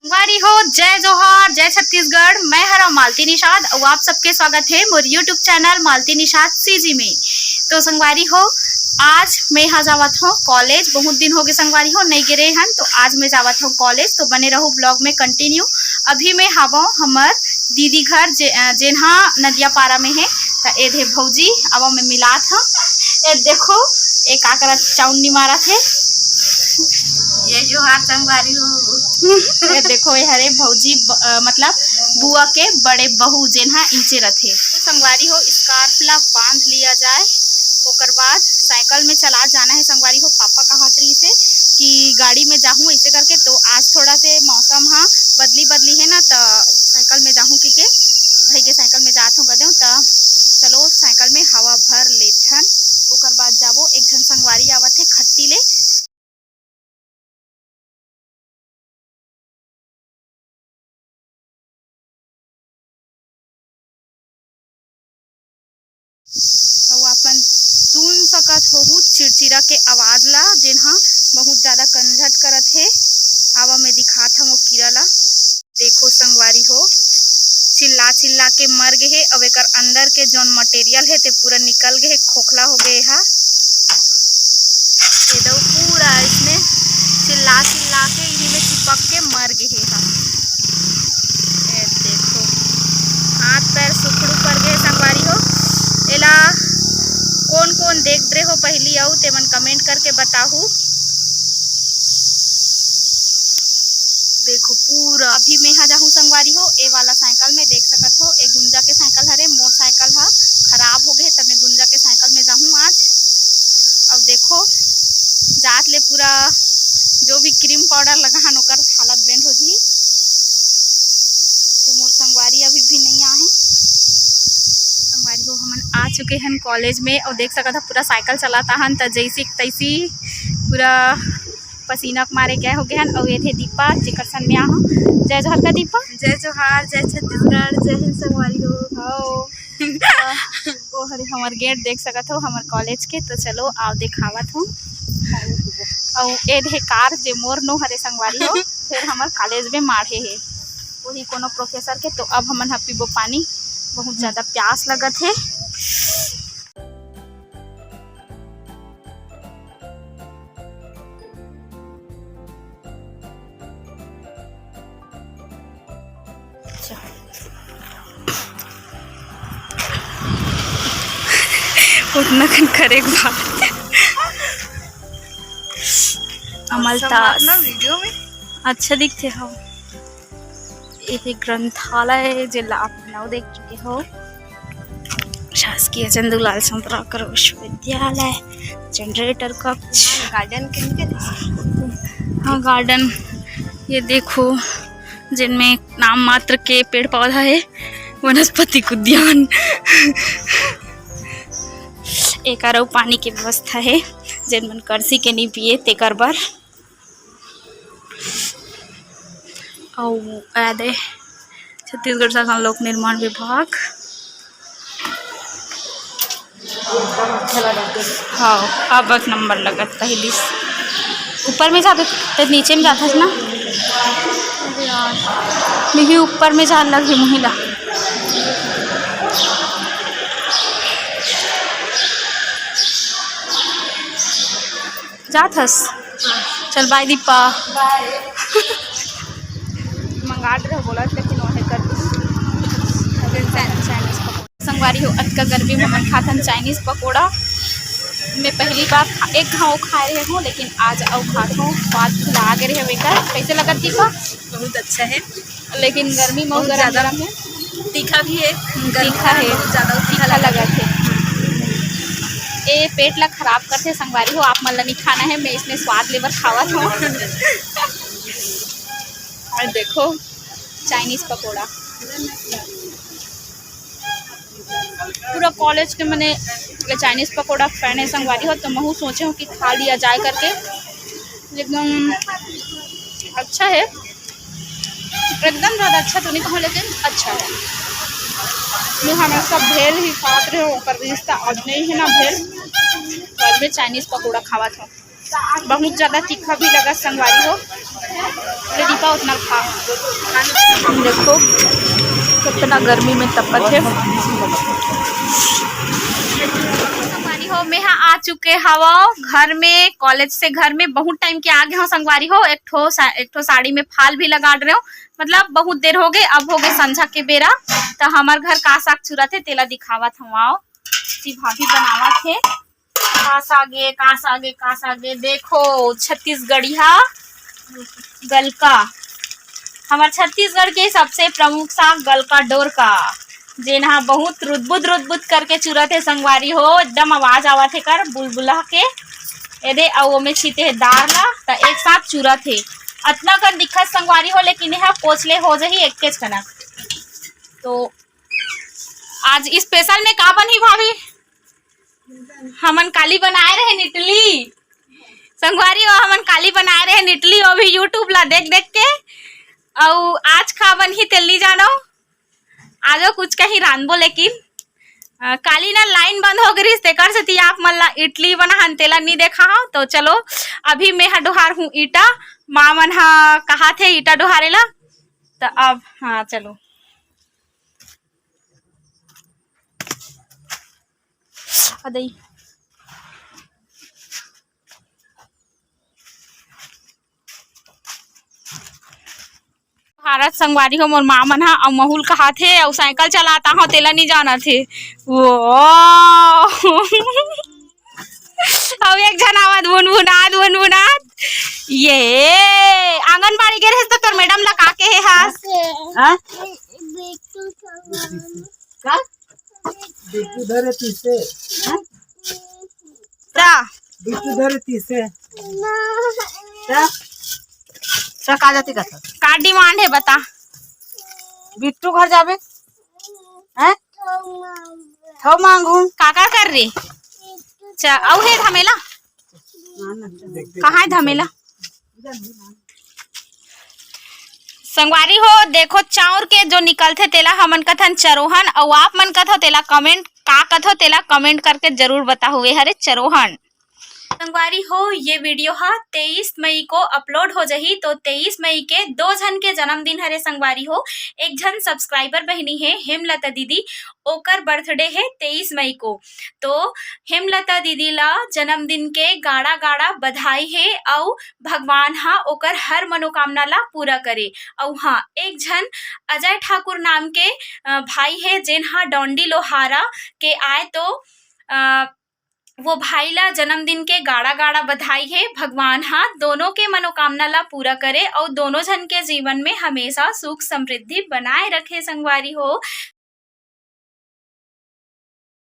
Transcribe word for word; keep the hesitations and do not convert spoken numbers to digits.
संगवारी हो, जय जोहार, जय छत्तीसगढ़। मैं हरा मालती निषाद अउ आप सबके स्वागत है मोर YouTube channel Malti Nishad CG में। तो संगवारी हो, आज मैं हा जावत हूँ कॉलेज। बहुत दिन हो गए संगवारी हो, नहीं गे रहे हन, तो आज मैं जावत हूँ कॉलेज। तो बने रहू ब्लॉग में कंटिन्यू। अभी मैं हावों हमर दीदी घर, जे, अ, जेनहा नदिया पारा में है। त ए दे भौजी, अब मैं मिलात हूँ। ए देखो, ए का करत, चाउंडी मारत है। ये जोहार संगवारी हो। ये देखो, ये हरे भौजी ब-, अ, मतलब बुआ के बड़े बहू, जेन हा इंचे रथे। संगवारी हो, स्कार्फ ला बांध लिया जाए, ओकर बाद साइकिल में चला जाना है। संगवारी हो, पापा कहत रहिस हे कि गाड़ी में जाहूँ ऐसे करके, तो आज थोड़ा से मौसम हा बदली बदली है ना, तो साइकिल में जाहूँ कि के भाई के साइकिल में जात हूँ कदे, तो चलो साइकिल में हवा भर लेथन, ओकर बाद जाबो। एक झन संगवारी आवत है खट्टी ले। अउ अपन सुन सकत होहू चिरचिरा के आवाज ला, जेन हा बहुत ज्यादा कंझट करत हे। आवा, मैं दिखात हव ओ कीरा ला। देखो संगवारी हो, चिल्ला चिल्ला के मर गे हे। अब एकर अंदर के जौन मटेरियल हे, ते पूरा निकल गे हे, खोखला हो गे हा। ये दो पूरा इसने चिल्ला चिल्ला के इही में चिपक के मर गे हे हा। ये देखो, हाथ पैर सुखड़ू कर गे हे संगवारी हो। एला कोन कोन देख डरे हो पहली, अउ तेमन कमेंट करके बताहू। देखो पूरा, अभी मैं हा जाहूँ संगवारी हो, ए वाला साइकिल में देख सकत हो, ए गुंजा के साइकिल हरे, मोर साइकिल हा खराब हो गए, त मैं गुंजा के साइकिल में जाहूँ आज। अब देखो, जात ले पूरा जो भी क्रीम पाउडर लगाहन, ओकर हालत बेंड हो जी। तो मोर संगवारी अभी भी नहीं आए। तो संगवारी हो, हमन आ चुके हन कॉलेज में, और देख सकत हो पूरा साइकिल चलाता हन, त जैसी तैसी पूरा पसीना के मारे गए हो गए हन। अउ ये थे दीपा, जेकर सन में आहूं। जय जोहार का दीपा। जय जोहार, जय छत्तीसगढ़, जय हिंद संगवारी हो। हो। ओ हरे हमर गेट देख सकत हो हमर कॉलेज के, तो चलो आओ दिखावत हूँ। अउ ए दे कार जे मोर नो हरे संगवारी हो, फिर हमर कॉलेज में माढ़े हे, वही कोनो प्रोफेसर के। तो अब हमन ह पीबो पानी, बहुत ज्यादा प्यास लगत हे। उतना कन करे के बाद अमलतास। ना वीडियो में अच्छा दिखते हो। ये ग्रंथालय, जेला आप मन देख चुके हो, शासकीय चंदूलाल संतराकर विश्वविद्यालय, जनरेटर कक्ष। गार्डन के नीचे। हाँ, गार्डन। ये देखो, जिनमें नाम मात्र के पेड़ पौधा है, वनस्पतिक उद्यान। एकर अउ पानी के व्यवस्था है, जेन मन करसी के नहीं पिए, तेकर बर। अउ आदे छत्तीसगढ़ शासन लोक निर्माण विभाग। हाँ, अब एक नंबर लगत पहली। ऊपर में जाते, ते नीचे में जाथस ना। मिही ऊपर में जान लगी मुहिला। जात हस? चल, बाय दीपा। बाय। मंगा रहे हो बोला, लेकिन वह कर दी। संगवारी हो, अतका गर्मी में हमन खाथन चाइनीज पकोड़ा। मैं पहली बार खा-, एक घाव खाए रहे हूँ, लेकिन आज अउ खात हूँ। स्वाद लाग रहे हो एकर। कैसे लगत दीपा? बहुत अच्छा है। लेकिन गर्मी में बहुत गरम ज्यादा गरम है। तीखा भी है, हम्म, गर्मी तीखा में है। बहुत ज्यादा तीखा तीखा लगत लगत है। है। ए पेट ला खराब करथे संगवारी हो, आप मन ला नहीं खाना है, मैं इसने स्वाद लेबर खावत हूँ। और देखो, चाइनीज पकोड़ा, पूरा कॉलेज के मने ये चाइनीज पकोड़ा फैन है संगवारी हो, तो महू सोचे हूँ कि खा लिया जाए करके। एकदम अच्छा है, एकदम ज़्यादा अच्छा तो नहीं कहूँ, लेकिन अच्छा है। मैं हमेशा भेल ही खात रहे हूँ, पर रिश्ता अब नहीं है ना भेल, तो अब मैं चाइनीज पकोड़ा खावत हूँ। बहुत ज़्यादा तीखा भी लगा संगवारी हो। दीपा उतना खा। देखो कितना गर्मी में तपत हे। संगवारी हो, मैं हा आ चुके हवो घर में, कॉलेज से घर में बहुत टाइम के आ गे हो संगवारी हो। एक ठो सा-, एक ठो साड़ी में फाल भी लगा रहे हो, मतलब बहुत देर हो गए। अब हो गए संझा के बेरा, तो हमार घर का साग चुरत हे तेला दिखावत हूँ। आओ, जी भाभी बनावत हे। का सागे, का सागे, का सागे, देखो छत्तीसगढ़िया गलका, हमार छत्तीसगढ़ के सबसे प्रमुख साग गलका डोरका, जेन हा बहुत रुदबुद रुदबुद करके चुरत हे संगवारी हो, एकदम आवाज आवत हे कर बुलबुला के। एदे अउ ओमे छीते हे दार ला, त एक साथ चुरत हे। अतना कन दिखत संगवारी हो, लेकिन एहा पोछले हो जही एक्केच कनक। तो आज स्पेशल में का बनही भाभी? हमन काली बनाए रहे इडली। संगवारी हो, हमन काली बनाए रहे इडली, वो भी YouTube ला देख देख के। अउ आज का बनही तेल नी जानो, आजो कुछ कहीं रांधबो, लेकिन अ, काली ना लाइन बंद हो गई, तेकर सेती आप मन ला इडली बनाहन तेला नी देखा हो। तो चलो, अभी मैं हा डोहार हूँ ईटा, माँ मन हा कहा थे ईटा डोहारे ला। तो अब हाँ चलो। अदई। भारत संगवारी हो, मोर माँ मन हा अउ महुल कहात हे अउ साइकिल चलाता हो, तेला नी जानत हे। वो अउ एक झन आवत भुनभुनात, भुनभुनात। ये आंगनबाड़ी गे रहिस त तोर मैडम ला का कहे हस? हाँ? का? बिट्टू धरे तीसे। हाँ? का? बिट्टू धरे तीसे। का? का, का जाती कथा? का डिमांड हे बता? बिट्टू घर जाबे? हैं? थो मांगू। का, का कर रे? चा, अउ हे धमेला? कहाँ हे धमेला? संगवारी हो, देखो चाउर के जो निकलथे तेला हमन कथन चरोहन, अउ आप मन कथो तेला कमेंट, का कथो तेला कमेंट करके जरूर बताहू। ए हरे चरोहन। संगवारी हो, ये वीडियो हा तेईस मई को अपलोड हो जही, तो तेईस मई के दो झन के जन्मदिन हरे संगवारी हो। एक झन सब्सक्राइबर बहिनी हे हेमलता दीदी, ओकर बर्थडे हे तेईस मई को। तो हेमलता दीदी ला जन्मदिन के गाड़ा गाड़ा बधाई हे, अउ भगवान हा ओकर हर मनोकामना ला पूरा करे। अउ हाँ, एक झन अजय ठाकुर नाम के, अ, भाई हे, जेन हा डोंडी लोहारा के आय, तो, अ, वो भाई ला जन्मदिन के गाड़ा गाड़ा बधाई हे। भगवान हा दोनों के मनोकामना ला पूरा करे अउ दोनों झन के जीवन में हमेशा सुख समृद्धि बनाए रखे संगवारी हो।